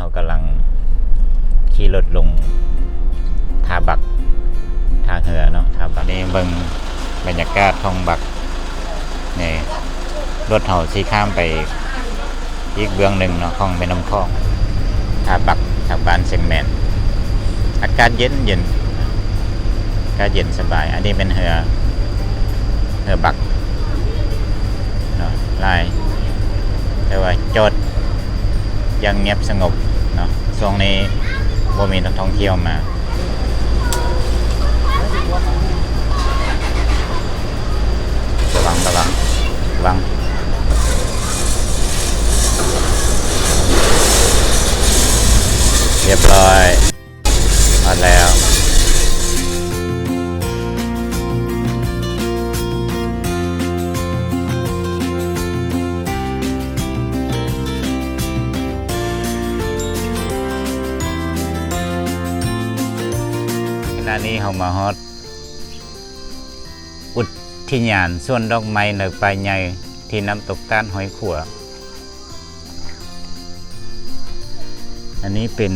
ເຮົາກຳລັງຂີ່ລົດລົງທ່າບັກ ທ່າເຮືອເນາະ ທ່າບັກ. ນີ້ເບິ່ງບັນຍາກາດຂອງບັກ. ນີ້ລົດເຮົາຊິຂ້າມໄປອີກເບື້ອງໜຶ່ງເນາະ ຂອງແມ່ນ້ຳຂອງ ທ່າບັກ ທາງບ້ານເຊງແມນ. ອາກາດເຢັນໆ ອາກາດເຢັນສະບາຍ. ອັນນີ້ແມ່ນເຮືອ ເຮືອບັກເນາະ ຫຼາຍ ແຕ່ວ່າຈອດຢ່າງງຽບສະຫງົບເນາະ. ຊ່ວງນີ້ບໍ່ມີນັກທ່ອງທ່ຽວມາ. ລະວັງ ລະວັງ ລະວັງ. ຮຽບຮ້ອຍ. ຮອດແລ້ວ. ຂະນະນີ້ເຮົາມາຮອດ ອຸທິຍານສວນດອກໄມ້ໃນປ່າໃຫຍ່ ທີ່ນ້ຳຕົກຕາດຫ້ວຍຂົວ. ອັນນີ້ເປັນ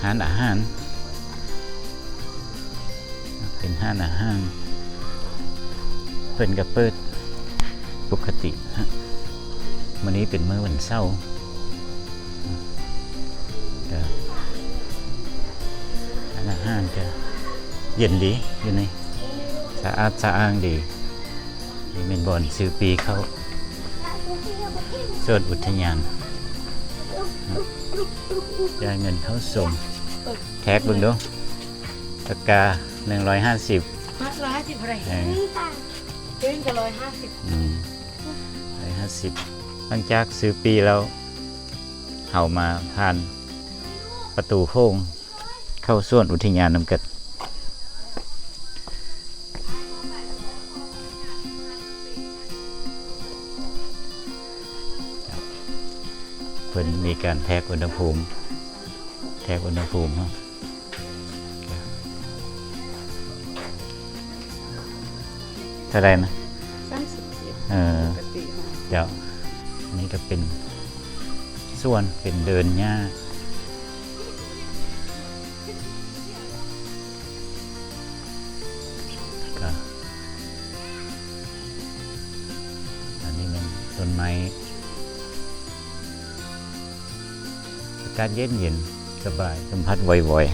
ຮ້ານອາຫານ ເປັນຮ້ານອາຫານ ເພິ່ນກະເປີດປົກກະຕິ. ມື້ນີ້ເປັນມື້ວັນເສົາ ກະຮ້ານອາຫານກະເຢັນດີຢູ່ນີ້ ສະອາດສະອ້າງດີ. ນີ້ແມ່ນບ່ອນຊື້ປີ້ເຂົ້າສວນອຸທິຍານ ຈ່າຍເງິນເຂົ້າຊົມ. ແທກເບິ່ງດູ ຕະກາໜຶ່ງຮ້ອຍຫ້າສິບ. ຮ້ອຍຫ້າສິບເທົ່າໃດ? ເອີ ເປັນກະຮ້ອຍຫ້າສິບ. ອືມ ຮ້ອຍຫ້າສິບ. ຫຼັງຈາກຊື້ປີ້ແລ້ວ ເຮົາມາຜ່ານປະຕູໂຂງ ເຂົ້າສວນອຸທິຍານນຳກັນ. ເພິ່ນມີການແທກອຸນຫະພູມ ແທກອຸນຫະພູມເນາະ. ເທົ່າໃດນະ? ສາມສິບເຈັດ. ເອີ ປົກກະຕິເຮົາ. ເຈົ້າ ນີ້ກະເປັນສວນ ເປັນເດີ່ນຫຍ້າ. ກະ ອັນນີ້ແມ່ນຕົ້ນໄມ້ ອາກາດເຢັນໆ ສະບາຍ ລົມພັດວອຍໆ.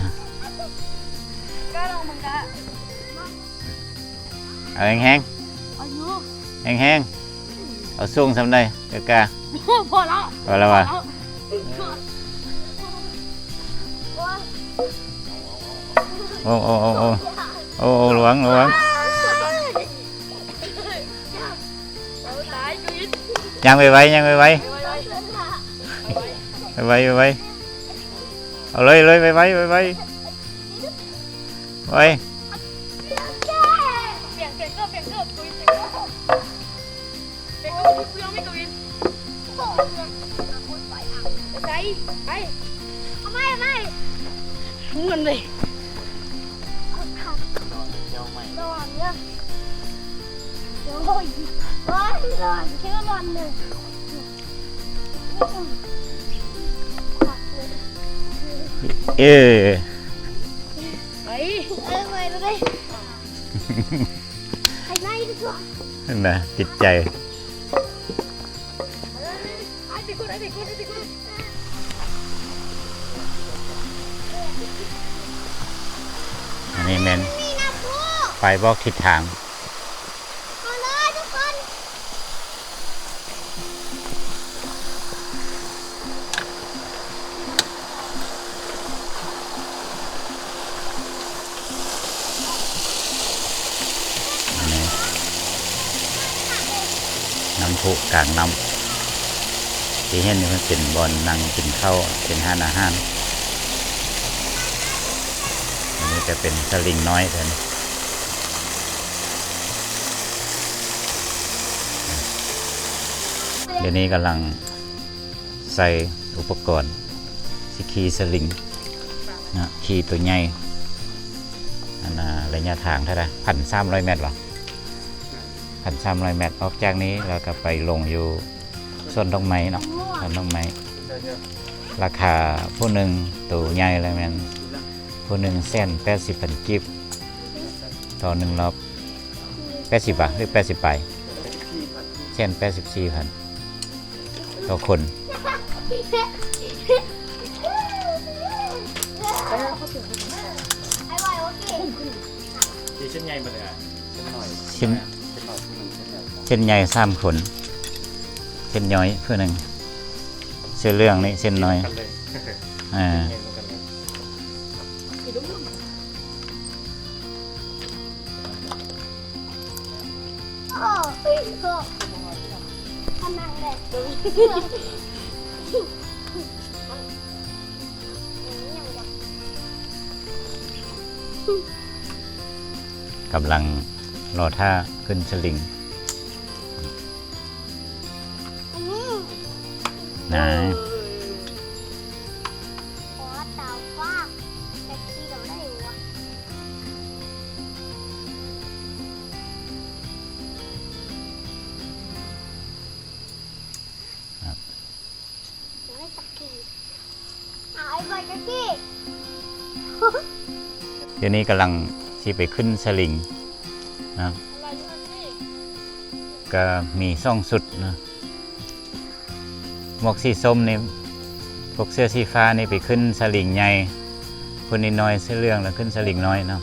ເອົາແຮງໆ ເອົາຢູ່ ແຮງໆ. ເອົາສູງສ່ຳໃດ ກະກະ? ພໍແລ້ວ ພໍແລ້ວຫວາ? ພໍແລ້ວ. ໂອ້ ໂອ້ ໂອ້ ໂອ້ ລະວັງ ລະວັງ. ຍ່າງໄວໆ ຍ່າງໄວໆ ໄວໆ ໄວໆ. ເອົາເລີຍ ເລີຍ ໄວໆ ໄວໆ. ໄວ ປ່ຽນ ປ່ຽນເກີບ ປ່ຽນເກີບ ເປັນກະບຸນເພື່ອງ ເປັນກະບຸນ. ໄປ ໄປ ເອົາໄປ ເອົາໄປ. ມັນເລີຍ ດອນເດີ ດອນເດີ. ໂອ້ຍ ດອນ ດອນ ຄືດອນເດີ. ເອີ ໄປ ເອີ ໄປເລີຍ ໄປ ໄປດີກວ່າ. ຫັ້ນນະ ຕິດໃຈ. ອັນນີ້ແມ່ນປ້າຍບອກທິດທາງ. ເອົາເລີຍທຸກຄົນ. ອັນນີ້ນ້ຳພຸກກາງນ້ຳ ທີ່ເຫັນນີ້ມັນເປັນບ່ອນນັ່ງກິນເຂົ້າ ເປັນຮ້ານອາຫານ. ອັນນີ້ກະເປັນສະລິງນ້ອຍເພິ່ນ. ດຽວນີ້ກຳລັງໃສ່ອຸປະກອນຊິຂີ່ສະລິງເນາະ ຂີ່ໂຕໃຫຍ່. ອັນນະ ໄລຍະທາງເທົ່າໃດ? ພັນສາມຮ້ອຍແມັດຫວາ? ພັນສາມຮ້ອຍແມັດ. ອອກຈາກນີ້ແລ້ວກະໄປລົງຢູ່ສວນດອກໄມ້ເນາະ ສວນດອກໄມ້. ລາຄາຜູ້ໜຶ່ງໂຕໃຫຍ່ແລ້ວແມ່ນຜູ້ໜຶ່ງແສນແປດສິບພັນກີບ ຕໍ່ໜຶ່ງລອບ ແປດສິບຫວາ ຫຼື ແປດສິບປາຍ ແສນແປດສິບສີ່ພັນຕໍ່ຄົນ. ເສັ້ນໃຫຍ່ບໍ່ໄດ້ ເສັ້ນນ້ອຍ ເສັ້ນ ເສັ້ນນ້ອຍຜູ້ໜຶ່ງ ເສັ້ນໃຫຍ່ສາມຄົນ ເສັ້ນນ້ອຍຜູ້ໜຶ່ງ ເສັ້ນເຫຼືອງນີ້ເສັ້ນນ້ອຍ ເສັ້ນໃຫຍ່ ອ່າ ເສັ້ນໃຫຍ່ ກຳລັງລໍຖ້າຂຶ້ນສະລິງ ນາຍ ດຽວນີ້ກຳລັງຊິໄປຂຶ້ນສະລິງນະ ກະມີສອງຊຸດນະ ໝວກສີສົ້ມນີ້ ພວກເສື້ອສີຟ້ານີ້ໄປຂຶ້ນສະລິງໃຫຍ່ ຄົນນ້ອຍໆ ເສື້ອເຫຼືອງລະຂຶ້ນສະລິງນ້ອຍເນາະ.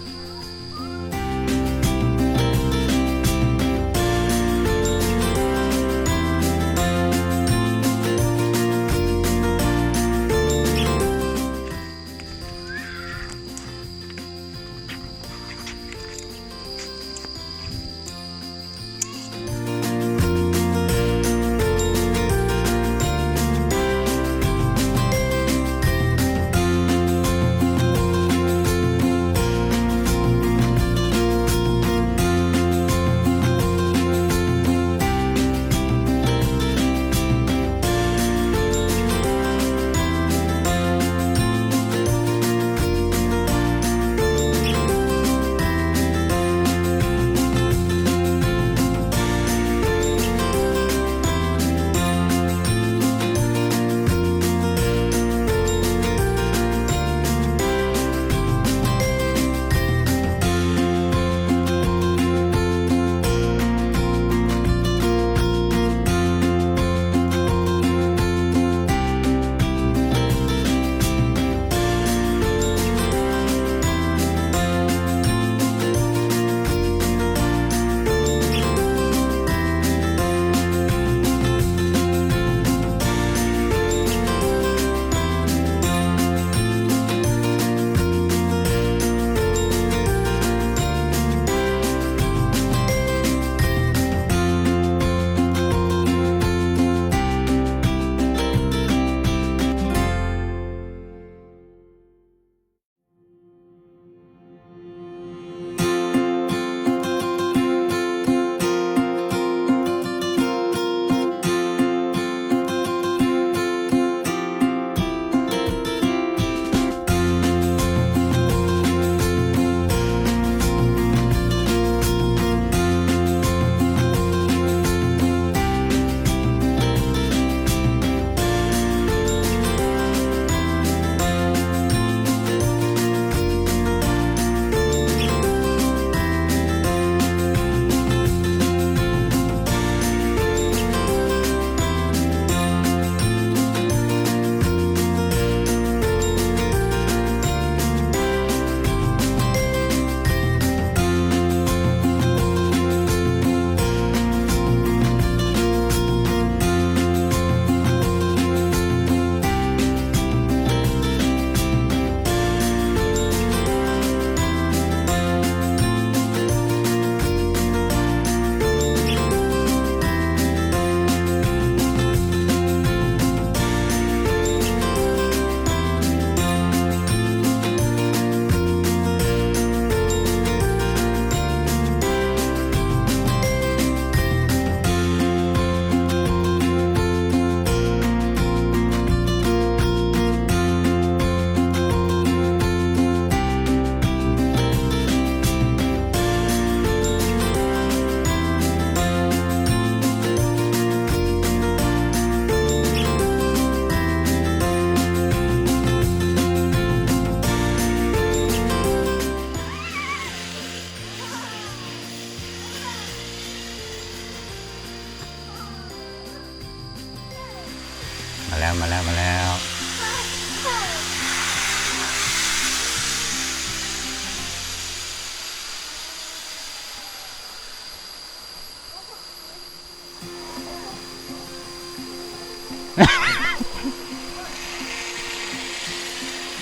ເ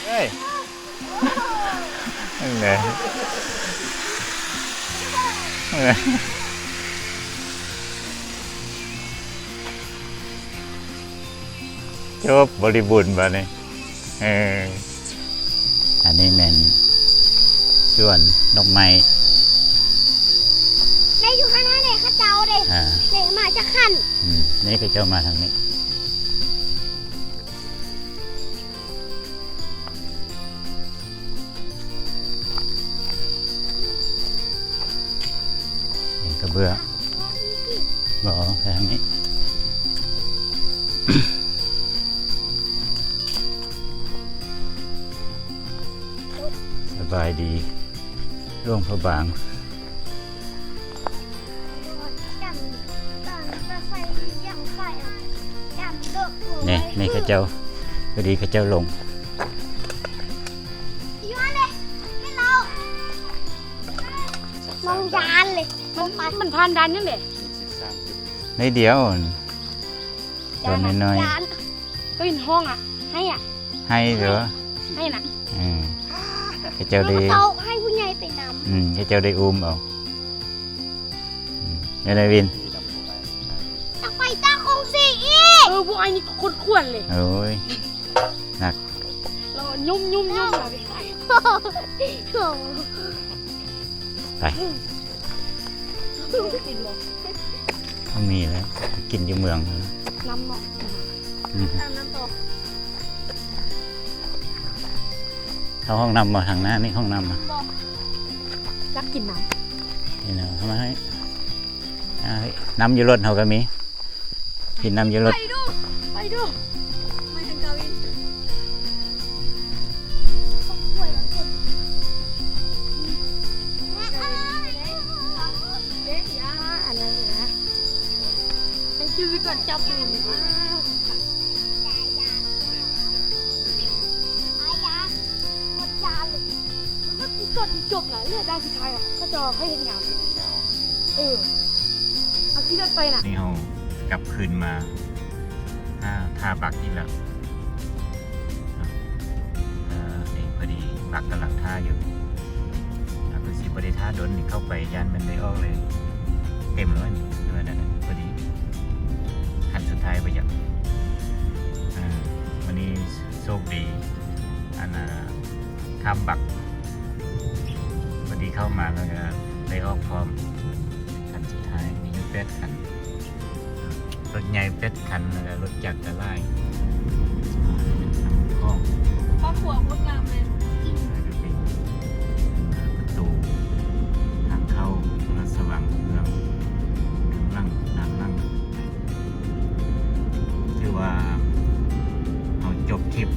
ອີຍ ນັ້ນແຫຼະ ຈົບບໍລິບູນບາດນີ້. ເອີ ອັນນີ້ແມ່ນສວນດອກໄມ້ ແລະຢູ່ຂ້າງໜ້າເດ້ ເຂົາເຈົ້າເດ້ ອ່າ ເດ້ມາຈາກຫັ້ນ ອືມ ນີ້ເຂົາເຈົ້າມາທາງນີ້. ນີ້ກະເບື້ອ ບໍ່ ໄປທາງນີ້. ສະບາຍດີ ຫຼວງພະບາງ. ນີ້ ນີ້ເຂົາເຈົ້າ ພໍດີເຂົາເຈົ້າລົງ ນ້ອງຢ້ານເລີຍ ມັນ ມັນຜ່ານດ່ານຍັງເດ້ ໜ້ອຍດຽວ ຕົວນ້ອຍໆ ຢ້ານ ກໍເຫັນຮ້ອງອະ ໄຫ້ອະ ໄຫ້ເດີ ໄຫ້ນະ ເອີ ເຂົາເຈົ້າໄດ້ ເຂົາເຈົ້າໃຫ້ຜູ້ໃຫຍ່ໄປນຳ ອືມ ເຂົາເຈົ້າໄດ້ອຸ້ມເອົາ. ອືມ ແນວໃດວິນ ຢາກໄປຕາຄົງສີອີກ ເອີ ພວກອ້າຍນີ້ຄົນຂວັນເລີຍ ໂອ້ຍ ໜັກ ລະຍົມໆໆ ໄປ ບໍ່ມີແລ້ວ ກິນຢູ່ເມືອງ ນ້ຳເນາະ ອືມ ຕາມນ້ຳຕໍ່ ເຂົ້າຫ້ອງນ້ຳບໍ່? ທາງໜ້ານີ້ຫ້ອງນ້ຳ ບໍ່ ຢາກກິນນ້ຳ ນີ້ນະ ເອົາມາໃຫ້ ອ່າ ນ້ຳຢູ່ລົດເຮົາກໍມີ ກິນນ້ຳຢູ່ລົດ ໄປດູ ໄປດູ ໄປທາງກາວິນ ອັນນັ້ນນະ Thank you ໄປກ່ອນ ຈັບຢູ່ ມັນກໍຊິຈົບນະ ເຫຼືອດ່ານສຸດທ້າຍອະ ເຂົາເຈົ້າໃຫ້ເຮັດງານ ເອີ ເອົາຂີ່ລົດໄປນະ ນີ້ເຮົາກັບຄືນມາ ອ່າ ຖ້າບັກອີກແລ້ວ ເອີ ນີ້ພໍດີບັກກຳລັງຖ້າຢູ່ ອ່າ ຄືຊິບໍ່ໄດ້ຖ້າດົນນີ້ ເຂົ້າໄປຢ້ານມັນໄດ້ອອກເລີຍ ເຕັມແລ້ວນີ້ ເອີ ນັ້ນນະ ພໍດີ ຄັນສຸດທ້າຍບໍ່ຢາກ ອ່າ ມື້ນີ້ໂຊກດີ ອັນນ່າ ຂ້າມບັກ ພໍດີເຂົ້າມາແລ້ວກໍໄດ້ອອກພ້ອມ ຄັນສຸດທ້າຍມີຢູ່ແປດຄັນ ລົດໃຫຍ່ແປດຄັນ ແລ້ວກໍລົດຈັກກໍຫຼາຍ ຂອງ ຄອບຄົວໂຄດງາມເລີຍ ແລ້ວກໍເປັນປະຕູທາງເຂົ້າລາຊະວັງເມືອງ ທາງຫຼັງ ດ້ານຫຼັງ ຖືວ່າເຮົາຈົບທຣິບ